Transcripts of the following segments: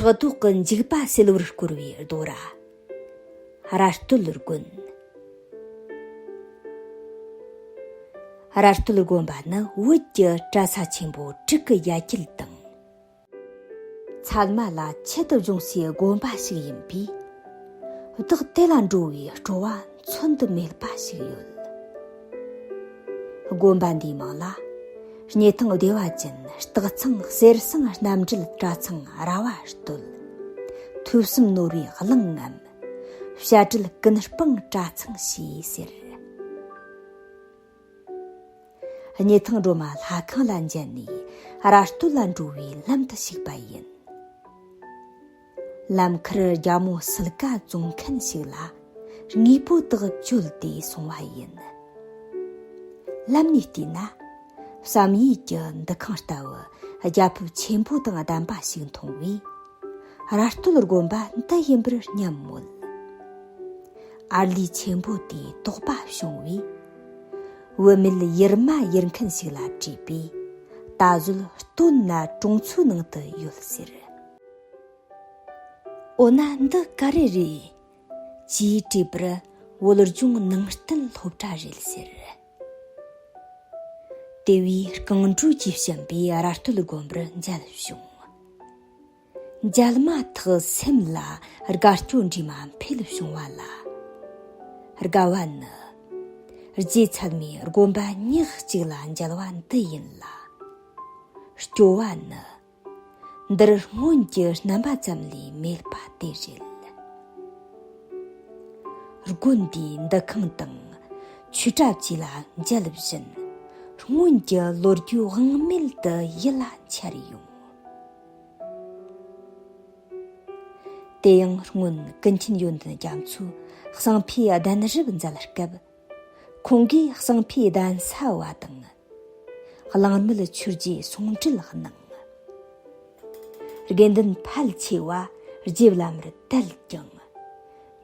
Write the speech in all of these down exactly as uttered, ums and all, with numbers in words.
ཕྲག་དོག་གི་འཇིགས་པ་སེལ་བར་བསྐོར་བའི་རྡོ་ར། ར་སྟོད་དགོན། ར་སྟོད་དགོན་པ་ནི་བོད་ཀྱི་གྲྭ་ས་ཆེན་པོ་དྲུག་གི་ཡ་གྱལ་དང་། ཚལ་མ་ལ་ཆེད་དུ་བྱུང་སའི་དགོན་པ་ཞིག་ཡིན་པས། བདག་དེ་ལ་འགྲོ་བའི་སྤྲོ་བ་མཚོན་དུ་མེད་པ་ཞིག་ཡོད། དགོན་པ་འདིའི་མིང་ལ། སྙེ་ཐང་བདེ་བ་ཅན་སྟག་ཚང་གསེར་ཟངས་རྣམ་འབྲེལ་གྲྭ་ཚང་ར་བ་སྟོད། ཐོས་བསམ་ནོར་བུའི་གླིང་ངམ། བཤད་སྒྲུབ་ཀུན་སྤངས་གྲྭ་ཚང་ཞེས་ཟེར། སྙེ་ཐང་སྒྲོལ་མ་ལྷ་ཁང་ལ་མཇལ་ནས་ར་སྟོད་ལ་འགྲོ་བའི་ལམ་དུ་ཞུགས་པ་ཡིན། ལམ་ཁར་རྒྱ་མོ་སིལ་ཀ་བཙོང་མཁན་ཞིག་ལ་དངོས་པོ་དག་བཅོལ་ཏེ་སོང་བ་ཡིན། ལམ་ནས་བལྟས་ན། བསམ་ཡས་ཀྱི་འདུ་ཁང་ལྟ་བུ་རྒྱ་ཕིབས་ཆེན་པོ་དང་ལྡན་པ་ཞིག་མཐོང་བས། ར་སྟོད་དགོན་པ་འདི་ཡིན་པར་སྙམ་མོད། ཨར་ལས་ཆེན་པོ་དེའི་དོགས་པ་བྱུང་བས། བུད་མེད་ཡུར་མ་ཡུར་མཁན་ཞིག་ལ་དྲིས་པས། ད་གཟོད་སྟོད་ན་གྲོང་ཚོའི་ནང་དུ་ཡོད་ཟེར། འོ་ན་འདི་ག་རེ་རེད། ཅེས་དྲིས་པར་བོད་ལྗོངས་ནང་བསྟན་སློབ་གྲྭ་རེད་ཟེར། དེ་བས་རྐང་འགྲོས་ཀྱིས་ཕྱིན་པས་ར་སྟོད་དགོན་པར་མཇལ་བྱུང་། མཇལ་མ་ཐག་སེམས་ལ་དགའ་སྐྱོ་འདྲེས་མ་འཕེལ་བྱུང་བ་ལ། དགའ་བ་ནི། རྗེ་ཚད་མའི་དགོན་པ་ཉག་གཅིག་ལ་མཇལ་བ་འདི་ཡིན་ལ། སྐྱོ་བ་ནི། འདིར་སྔོན་གྱི་རྣམ་པ་ཙམ་ལས་མེད་པ་དེ་རེད། དགོན་འདིའི་འདུ་ཁང་དང་ཆོས་གྲྭ་བཅས་ལ་མཇལ་བཞིན། སྔོན་གྱི་ལོ་རྒྱུས་དབང་མེད་དུ་ཡིད་ལ་འཆར་ཡོང་། དེ་ཡང་སྔོན་ཀུན་མཁྱེན་ཡོན་ཏན་རྒྱ་མཚོས་གསང་ཕུའི་གདན་རབས་མཛད་སྐབས། ཁོང་གིས་གསང་ཕུའི་གདན་ས་བ་དང་། གླང་མེད་ཆོས་རྗེའི་གསུང་འགྲེལ་གནང་། དགེ་འདུན་ཕལ་ཆེ་བ་རྗེ་བླ་མར་དད་ཀྱང་།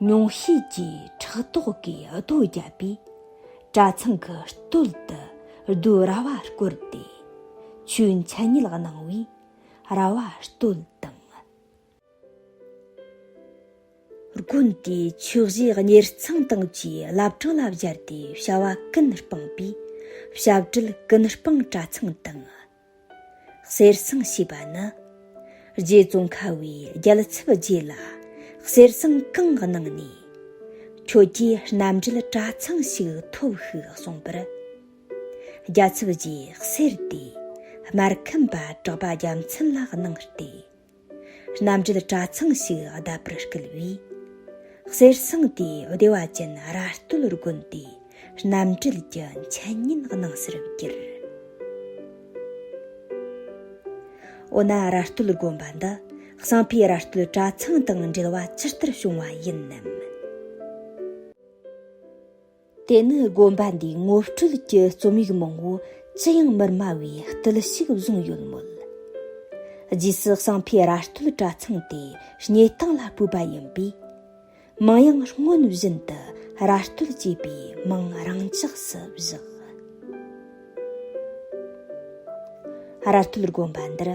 མྱོང་ཤེས་ཀྱི་ཕྲག་དོག་གིས་རྡོ་བརྒྱབ་པས། གྲྭ་ཚང་གི་སྟོད་དུ་རྡོའི་ར་བ་བསྐོར་ཏེ། ཆོས་མཆན་ཉིད་གནང་བས་ར་བ་སྟོད་དང་། དགོན་དེའི་ཆོས་གཞིས་གཉེར་ཚང་དང་བཅས་བླ་བྲང་ལ་སྦྱར་ཏེ་བྱ་བ་ཀུན་སྤངས་པས། བྱ་བྲལ་ཀུན་སྤངས་གྲྭ་ཚང་དང་། གསེར་ཟངས་ཞེས་པ་ནི། རྗེ་ཙོང་ཁ་བས་རྒྱལ་ཚབ་རྗེ་ལ་གསེར་ཟངས་གང་གནང་ནས། ཁྱོད་ཀྱིས་རྣམ་འགྲེལ་གྲྭ་ཚང་ཞིག་ཐོབ་ཤིག་གསུངས་པར། རྒྱལ་ཚབ་རྗེས་གསེར་དེ་སྨར་ཁམས་པ་གྲགས་པ་རྒྱལ་མཚན་ལ་གནང་སྟེ། རྣམ་འགྲེལ་གྲྭ་ཚང་ཞིག་བརྡབ་པར་སྐུལ་བས། གསེར་ཟངས་དེ་བདེ་བ་ཅན་ར་སྟོད་དགོན་དེ་རྣམ་འགྲེལ་གྱི་མཆན་ཉིད་གནང་སར་བསྒྱུར། འོ་ན་ར་སྟོད་དགོན་པ་འདི་གསང་ཕུའི་ར་སྟོད་གྲྭ་ཚང་དང་འབྲེལ་བ་ཇི་ལྟར་བྱུང་བ་ཡིན་ནམ། དེ་ནི་དགོན་པ་འདིའི་ངོ་སྤྲོད་ཀྱི་རྩོམ་ཡིག་མང་བོ་ཅི་ཡང་མི་སྨྲ་བའི་བརྟུལ་ཞུགས་བཟུང་ཡོད་མོད། རྗེས་སུ་གསང་ཕུའི་ར་སྟོད་གྲྭ་ཚང་དེ་སྙེ་ཐང་ལ་སྤོས་པ་ཡིན་པས། མིང་ཡང་སྔོན་བཞིན་དུ་ར་སྟོད་ཅེས་པའི་མིང་རང་འཇགས་སུ་བཞག། ར་སྟོད་དགོན་པ་འདིར་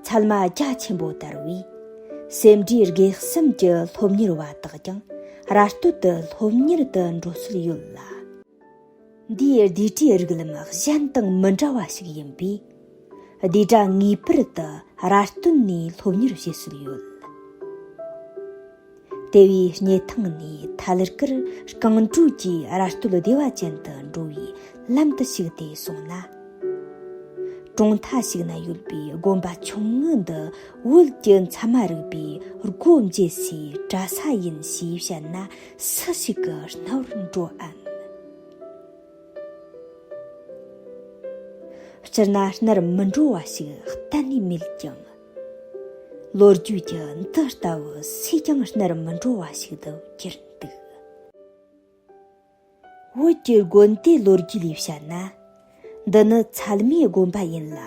ཚལ་མ་རྒྱ་ཆེན་པོ་དར་བས། སེ་འབྲས་དགེ་གསུམ་གྱི་སློབ་གཉེར་བ་དག་ཀྱང་ར་སྟོད་དུ་སློབ་གཉེར་དུ་འགྲོ་སྲོལ་ཡོད་ལ། འདིའི་སྡེ་གྲྭའི་རིགས་ལམ་གཞན་དང་མི་འདྲ་བ་ཞིག་ཡིན་པས། སྡེ་གྲྭ་ངེས་པར་དུ་ར་སྟོད་ནས་སློབ་གཉེར་བྱེད་སྲོལ་ཡོད། དེ་བས་སྙེ་ཐང་ནས་ཐད་ཀར་རྐང་བགྲོད་ཀྱིས་ར་སྟོད་བདེ་བ་ཅན་དུ་འགྲོ་བའི་ལམ་དུ་ཞུགས་ཏེ་སོང་ན། གྲོང་མཐའ་ཞིག་ན་ཡོད་པའི་དགོན་པ་ཆུང་ངུ་འདི་བོད་ཀྱི་མཚམས་མ་རིག་པའི་སྒོ་འབྱེད་སའི་གྲྭ་ས་ཡིན་ཞེས་བཤད་ན་སུ་ཞིག་གི་རྣ་བར་འགྲོ་ཨང་། སྤྱིར་ན་སྣར་མི་འགྲོ་བ་ཞིག་གཏན་ནས་མེད་ཀྱང་། ལོ་རྒྱུས་ཀྱི་འདི་ལྟ་བུ་སུས་ཀྱང་སྣར་མི་འགྲོ་བ་ཞིག་ཏུ་གྱུར་འདུག། བོད་ཀྱི་དགོན་སྡེའི་ལོ་རྒྱུས་ལས་བཤད་ན། འདི་ནི་ཚལ་མའི་དགོན་པ་ཡིན་ལ།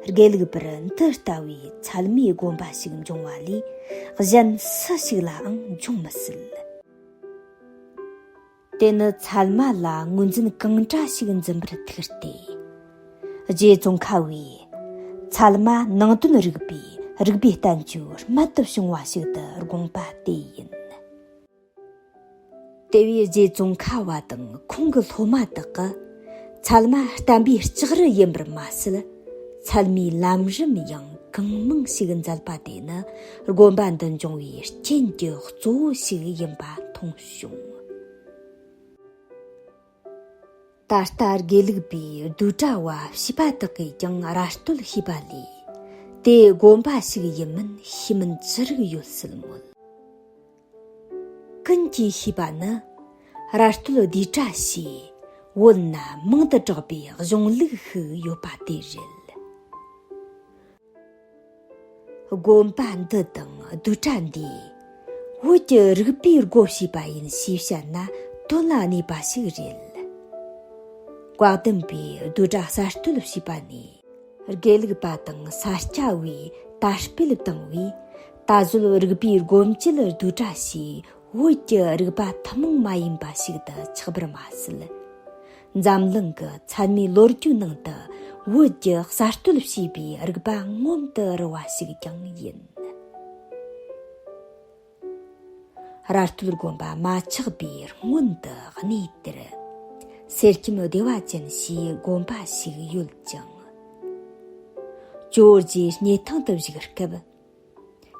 དགེ་ལུགས་པར་འདི་ལྟ་བུའི་ཚལ་མའི་དགོན་པ་ཞིག་འབྱུང་བ་ལས་གཞན་སུ་ཞིག་ལའང་འབྱུང་མི་སྲིད། དེ་ནི་ཚལ་མ་ལ་ངོས་འཛིན་གང་འདྲ་ཞིག་འཛིན་པར་ཐུག་སྟེ། རྗེ་ཙོང་ཁ་བས་ཚལ་མ་ནང་དོན་རིག་པའི་ རིག་པའི་བསྟན་བཅོས་རྨད་དུ་བྱུང་བ་ཞིག་ཏུ་དགོངས་པ་དེ་ཡིན། དེ་བས་རྗེ་ཙོང་ཁ་བ་དང་ཁོང་གི་སློབ་མ་དག་གིས་ཚད་མ་བསྟན་པའི་ལྕགས་རི་ཡིན་པར་མ་ཟད། ཚད་མའི་ལམ་རིམ་ཡང་གང་མང་ཞིག་མཛད་པ་དེ་ནི་དགོན་པ་འདི་འབྱུང་བའི་རྐྱེན་གྱི་གཙོ་བོ་ཞིག་ཡིན་པ་མཐོང་བྱུང་། ད་ལྟ་དགེ་ལུགས་པའི་བསྡུས་གྲྭ་བ་བྱིས་པ་དག་གིས་ཀྱང་ར་སྟོད་ཤེས་པ་ལས། དེ་དགོན་པ་ཞིག་ཡིན་མིན་ཤེས་མིན་ཅི་རིགས་ཡོད་སྲིད་མོད། ཀུན་གྱིས་ཤེས་པ་ནི། ར་སྟོད་བསྡུས་གྲྭ་ཞེས་བོད་ན་མང་དུ་གྲགས་པའི་གཞུང་ལུགས་ཤིག་ཡོད་པ་དེ་རེད། དགོན་པ་འདི་དང་བསྡུས་གྲྭ་འདིས་བོད་ཀྱི་རིག་པའི་སྒོ་ཕྱེས་པ་ཡིན་ཞེས་བཤད་ན་དོན་ལ་གནས་པ་ཞིག་རེད། བཀའ་གདམས་པའི་བསྡུས་གྲྭ་གསར་གཏོད་བྱས་པ་ནས། དགེ་ལུགས་པ་དང་ས་སྐྱ་བའི་དར་སྤེལ་བཏང་བས། ད་གཟོད་རིག་པའི་སྒོ་འབྱེད་བསྡུས་གྲྭ་ཞེས་བོད་ཀྱི་རིག་པ་ཐུན་མོང་མ་ཡིན་པ་ཞིག་ཏུ་ཆགས་པར་མ་ཟད། འཛམ་གླིང་གི་ཚད་མའི་ལོ་རྒྱུས་ནང་དུ་བོད་ཀྱི་གསར་གཏོད་བྱས་པའི་རིག་པ་མངོན་དུ་རུ་བ་ཞིག་ཀྱང་ཡིན། ར་སྟོད་དགོན་པ་མ་ཆགས་པའི་སྔོན་དུ་གནས་དེར། སེར་སྐྱེམས་བདེ་བ་ཅན་ཞེས་དགོན་པ་ཞིག་ཡོད་ཅིང་། ཇོ་བོ་རྗེ་སྙེ་ཐང་དུ་བཞུགས་སྐབས།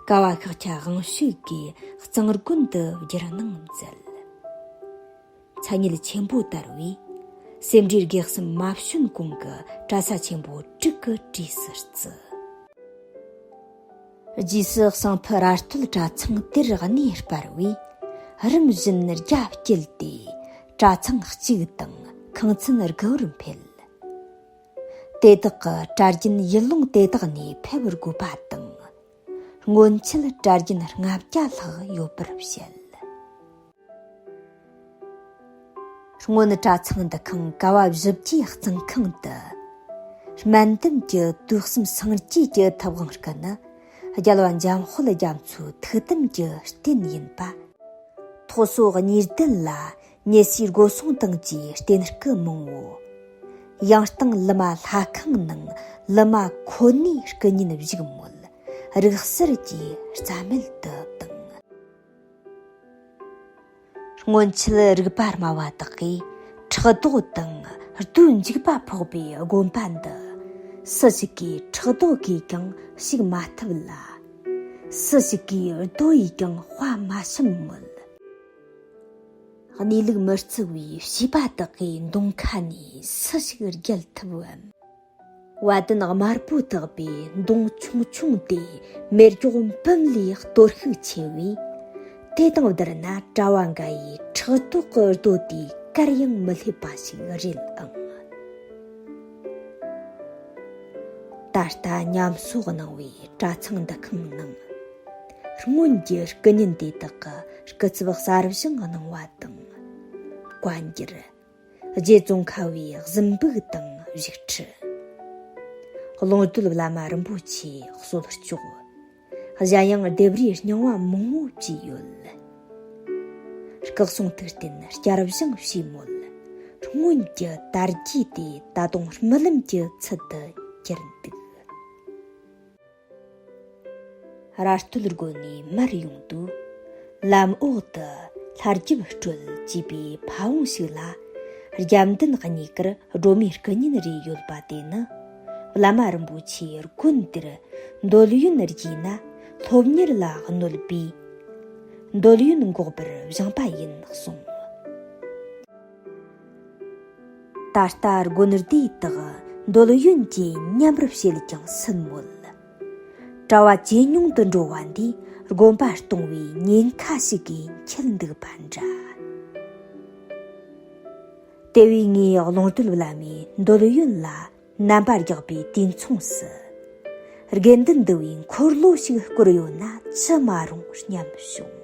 ཀ་བ་ཤཱཀྱ་དབང་ཕྱུག་གིས་གཙང་དགོན་དུ་བསྒྱུར་གནང་མཛད། མཚན་ཉིད་ཆེན་པོ་དར་བས། སེ་འབྲས་དགེ་གསུམ་མ་བྱོན་གོང་གི་གྲྭ་ས་ཆེན་པོ་དྲུག་གི་གྲས་སུ་བརྩི། རྗེས་སུ་གསང་ཕུ་ར་སྟོད་གྲྭ་ཚང་དེར་གནས་སྤར་བས། རིམ་བཞིན་རྒྱ་བསྐྱེད་དེ། གྲྭ་ཚང་གཅིག་དང་ཁང་ཚན་དགུ་བར་འཕེལ། དེ་དག་གི་གྲྭ་རྒྱུན་ཡུལ་ལུང་དེ་དག་ནས་ཕེབས་དགོས་པ་དང་། སྔོན་ཆད་གྲྭ་རྒྱུན་ལྔ་བརྒྱ་ལྷག་ཡོད་པར་བཤད། སྔོན་གྲྭ་ཚང་འདུ་ཁང་ཀ་བ་བཞི་བརྒྱའི་གཙང་ཁང་དུ། སྨན་ལྡན་གྱི་དུག་གསུམ་སངས་རྒྱས་ཀྱི་ཐུབ་དབང་སྐུ་ནི། རྒྱལ་བ་འཇམ་དཔལ་རྒྱ་མཚོའི་ཐུགས་དམ་གྱི་རྟེན་ཡིན་པ། ཐོག་སོ་གཉིས་ལྡན་ལ་ཉི་ཟེར་སྒོ་སྲུང་དང་བཅས་རྟེན་སྐུ་མང་བོ། ཡང་སྟེང་ལི་མ་ལྷ་ཁང་ནང་ལི་མ་ཁོ་ནའི་སྐུ་བརྙན་བཞུགས་མོད། རིག་གསར་གྱིས་རྩ་མེད་དུ་བཏང་། སྔོན་ཆད་རིག་པ་དམའ་བ་དག་གིས་ཕྲག་དོག་དང་རྡོའི་འཇིགས་པ་ཕོག་པའི་དགོན་པ་འདི། སུ་ཞིག་གིས་ཕྲག་དོག་གིས་ཀྱང་ཞིག་མ་ཐུབ་ལ། སུ་ཞིག་གིས་རྡོ་ཡིས་ཀྱང་དཔའ་མ་ཞུམ་མོད། གནས་ལུགས་མི་བརྩི་བའི་བྱིས་པ་དག་གིས་མདུང་ཁ་ནས་སུ་ཞིག་བརྒྱལ་ཐུབ་བམ། བ་དན་དམར་པོ་དག་པའི་མདུང་ཆུང་ཆུང་དེ་མེ་སྒྱོགས་འབུམ་ལས་གཏོར་ཤུགས་ཆེ་བས། དེ་དང་བསྡུར་ན་གྲྭ་བ་འགའ་ཡི་ཕྲག་དོག་གི་རྡོ་དེ་གར་ཡང་མི་སླེབས་པ་ཞིག་རེད་ཨང་། ད་ལྟ་ཉམས་གསོ་གནང་བའི་གྲྭ་ཚང་འདུ་ཁང་ནང་། སྔོན་གྱི་སྐུ་བརྙན་དེ་དག་གི་སྐུ་ཚབ་གསར་བཞེངས་གནང་བ་དང་། བཀའ་འགྱུར། རྗེ་ཙོང་ཁ་བའི་གཟིམ་སྦུག་དང་བཞུགས་ཁྲི། ཀློང་རྡོལ་བླ་མ་རིན་པོ་ཆེའི་གསོལ་ལྕོག། གཞན་ཡང་ལྡེབས་རིས་རྙིང་བ་མང་བོ་བཅས་ཡོད། སྐུ་གསུང་ཐུགས་རྟེན་བསྐྱར་བཞེངས་བྱས་མོད། སྔོན་གྱི་དར་རྒྱས་དེ་ད་དུང་རྨི་ལམ་གྱི་ཚུལ་དུ་གྱུར་འདུག། ར་སྟོད་དགོན་ནས་མར་ཡོང་དུས། ལམ་འོག་ཏུ་ལྷ་རྒྱབ་སྤྲོད་ཅེས་པའི་ཕ་བོང་ཞིག་ལ། རྒྱབ་མདུན་གཉིས་ཀར་སྒྲོལ་མའི་སྐུ་བརྙན་རེ་ཡོད་པ་དེ་ནི། བླ་མ་རིན་པོ་ཆེའི་དགོན་དེར་འདོད་ཡོན་རྒྱས་ན་སློབ་གཉེར་ལ་གནོད་པས། འདོད་ཡོན་འགོག་པར་བཞེངས་པ་ཡིན་གསུངས། ད་ལྟ་དགོན་སྡེ་དག་འདོད་ཡོན་གྱིས་ཉམས་པར་བྱེད་ཀྱང་སྲིད་མོད། གྲྭ་བ་ཇེ་ཉུང་དུ་འགྲོ་བ་འདིས་དགོན་པ་སྟོང་བའི་ཉེན་ཁ་ཞིག་གིས་འཁྱེར་འདུག་པ་འདྲ། དེ་བས་ངས་ཀློང་རྡོལ་བླ་མའི་འདོད་ཡོན་ལ་རྣམ་པར་རྒྱག་པའི་དུས་མཚུངས་སུ། དགེ་འདུན་འདུ་བའི་འཁོར་ལོ་ཞིག་བསྐོར་ཡོད་ན་ཅི་མ་རུང་སྙམ་བྱུང་།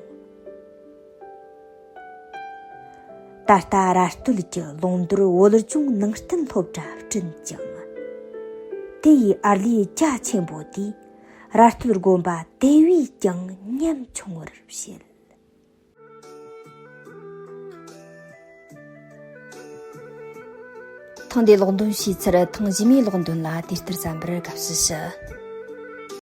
ད་ལྟ་ར་སྟོད་ཀྱི་ཀློང་རྡོལ་བོད་ལྗོངས་ནང་བསྟན་སློབ་གྲྭ་བསྐྲུན་ཅིང་། དེ་ཡི་ཨར་ལས་རྒྱ་ཆེན་པོ་དེས་ར་སྟོད་དགོན་པ་དེ་བས་ཀྱང་ཉམ་ཆུང་བར་བྱེད། ཐེངས་འདིའི་ཀློག་འདོན་བྱས་ཚར། ཐེངས་རྗེས་མའི་ཀློག་འདོན་ལ་དུས་ལྟར་གསན་པར་དགའ་བསུ་ཞུ།